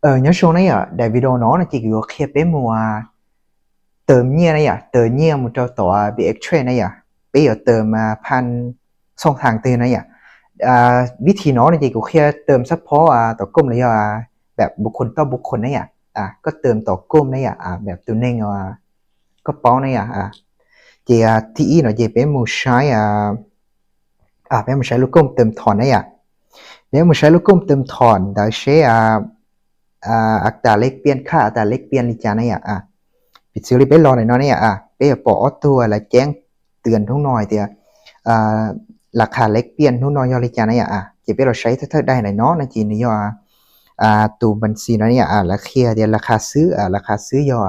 Nyob zoo na yom, daim video no no ces kuv yuav qhia peb mus tawm nyiaj na yom, tawm nyiaj mus rau tom BX Trade na yom. Peb yuav tawm pha xooj thang twg na yom. Vib thim no no ces kuv qhia tawm xab phob tom koom los yog npam bu khun toj bu khun na yom. Koj tawm tom koom na yom, npam tus neeg koj paub na yom. Ces thib ib no ces peb mus saib, peb mus saib lub koom tawm thom na yom. Peb mus saib lub koom tawm thom ntawd seb a tas lej piaj khaj a tas lej piaj li cas na yom. Piv txwv li peb los ntawm no na yom, peb yuav pom ob tug lawv ceeb twm hnub no hais tias las khas lej piaj hnub no yog li cas na yom. Ces peb los saib thawj thawj daim ntawm no no ces nws yog tus npas xis no na yom, lawv qhia tias las khas xwb, las khas xwb yog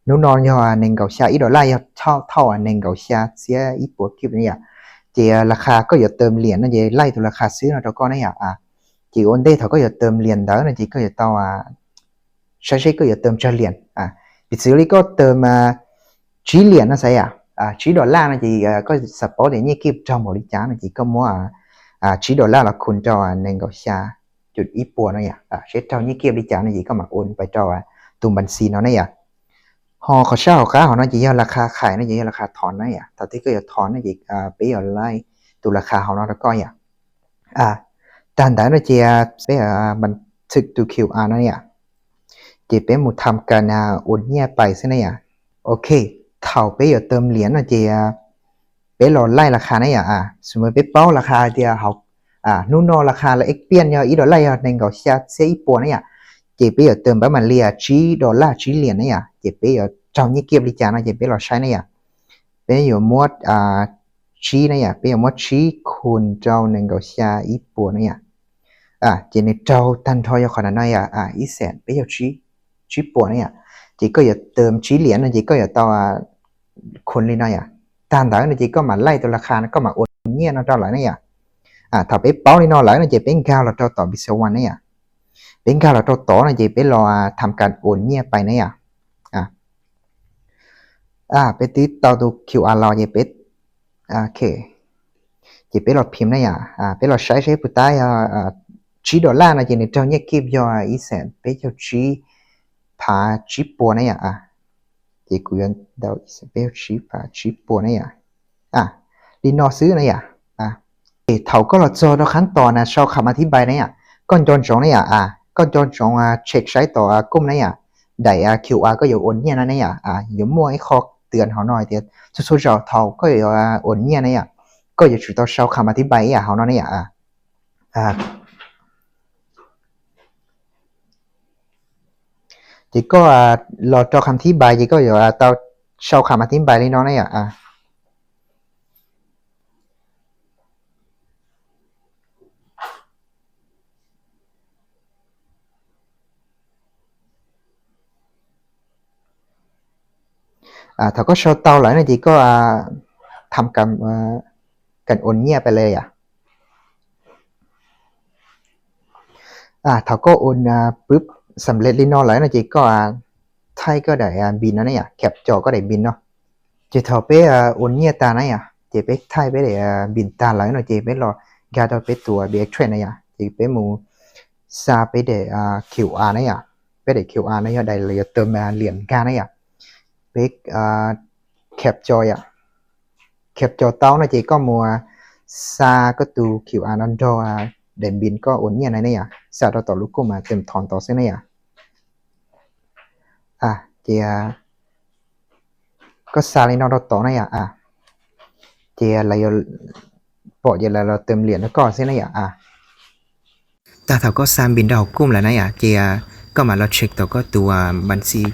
hnub no yog nees nkaum xya ib dollar, yog thauj nees nkaum xya txhiab ib puas kib na yom. Ces las khas koj yuav tawm liam no ces laij tus las khas xwb no rau koj na yom. Ces ua ntej thaum koj yuav tawm liam ntawd no ces koj yuav tau saib seb koj yuav tawm tsawg liam. Piv txwv li koj tawm tsib liam no xav yom, tsib dollar no ces koj xav paub tias nyiaj kib raug npaum li cas no ces koj muab tsib dollar los khun rau nees nkaum xya cum ib puas no yom, seb raug nyiaj kib li cas no ces koj mam ua pais rau tus npas xis no na yom. Ho qhov sab hauv qab hauv no ces yog las khas khais no ces yog las khas thom na yom. Thaum twg koj yuav thom no ces peb yuav laij tus las khas hauv no rau koj yom. Tag ntawd no ces peb npas xwm tus QR no yom, ces peb mus tham kas ua nyiaj pais xwb na yom. Ok, thaum peb yuav tawm liam no ces peb los laij las khas na yom. Xws li peb paub las khas tias hnub no las khas lej piaj yog ib dollar yog nees nkaum xya txhiab ib puas na yom, ces peb yuav tawm npam mam li tsib dollar tsib liam na yom. Ces peb yuav raug nyiaj kib li cas no ces peb los saib na yom. Peb yuav muab tsib na yom, peb yuav muab tsib khun rau nees nkaum xya ib puas na yom. Ces nws raug tag nrho yog qhov no yom, ib xees peb caug tsib puas na yom. Ces koj yuav tawm tsib liam no ces koj yuav tau khun li no yom. Tag ntawd no ces koj mam laij tus las khas no koj mam ua nyiaj no rau lawv na yom. Thaum peb paub li no lawm no ces peb nkag los rau tom Bitso One na yom. Peb nkag los rau tod no ces peb los tham kas ua nyiaj pais na yom. Peb twb tau tus QR los ces peb, ces peb los phim na yom. Peb los saib seb puas tab yog tsib dollar no ces nws raug nyiaj kib yog ib xees peb caug tsib phav tsib puas na yom. Ces kuv yuav ntau ib xees peb caug tsib phav tsib puas na yom. Li no xwb na yom. Ces thaum koj los txog rau qhab tos na sau kham a thib npai na yom, koj nco ntsoov na yom, koj nco ntsoov check saib tom koom na yom, daim QR koj yuav ua nyiaj no na yom, yuav muaj ib qho twm hauv no hais tias txhua txhua zaus thaum koj yuav ua nyiaj na yom, koj yuav tsum tau sau kham a thib npai ib yam hauv no na yom. Ces koj los rau kham thib npai ces koj yuav tau sau kham a thib npai li no na yom. Thaum koj sau tau lawm no ces koj tham kas ua nyiaj pais li yom. Thaum koj ua pwb xam lej li no lawm no ces koj thaij koj daim npis no na yom, kham co koj daim npis no. Ces thaum peb ua nyiaj tas na yom, ces peb thaij peb daim npis tag lawm no ces peb los nkag rau peb tus BX Trade na yom, ces peb mus xa peb daim QR na yom. Peb daim QR no yog daim lawv yuav tawm liam nkag na yom. Peb kham co yom. Kham co tau no ces koj mus xa koj tus QR no nrog daim npis koj ua nyiaj na na yom, xa rau tom lub koom mas tem thom tod xwb na yom. Ces koj xa li no rau tod na yom, ces lawv yuav pom ces lawv los tem liam rau koj xwb na yom. Tag thaum koj xa npis rau hauv koom lawm na yom, ces koj mam los check tom koj tus npas xis.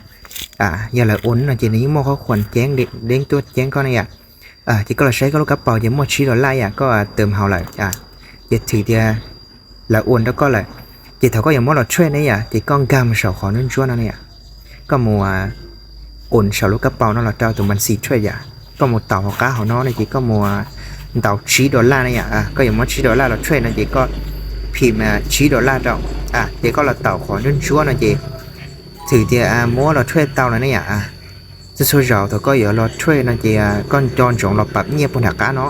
Yog lawv ua no ces nws yeej muaj qhov khuam ceeb deeb tuaj ceeb koj na yom. Ces koj los saib koj lub kab paus ces muaj tsib dollar yom, koj tem hauv lawm. Ces thwm tias lawv ua rau koj lawm. Ces thaum koj yuav muab los trade na yom, ces koj nkag mus saum qhov ntsuab ntsuab no na yom. Koj mus ua saum lub kab paus no los rau tus npas xis trade yom. Koj mus taus hauv qab hauv no na ces koj mus ntaus tsib dollar na yom. Koj yuav muab tsib dollar los trade no ces koj phim tsib dollar rau. Ces koj los taus qhov ntsuab ntsuab no ces thwm tias muab los trade tau lawm na yom. Txhua txhua zaus thaum koj yuav los trade no ces koj nco ntsoov los pab nyiaj puag nram qab no.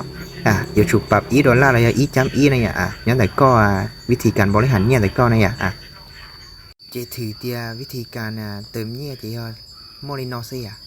Yuav tsum pab ib dollar los yog ib cam ib na yom, nyob ntawm koj vib thim kas npau li has nyiaj ntawm koj na yom. Ces thwm tias vib thi kas na tawm nyiaj ces yog muaj li no xwb yom.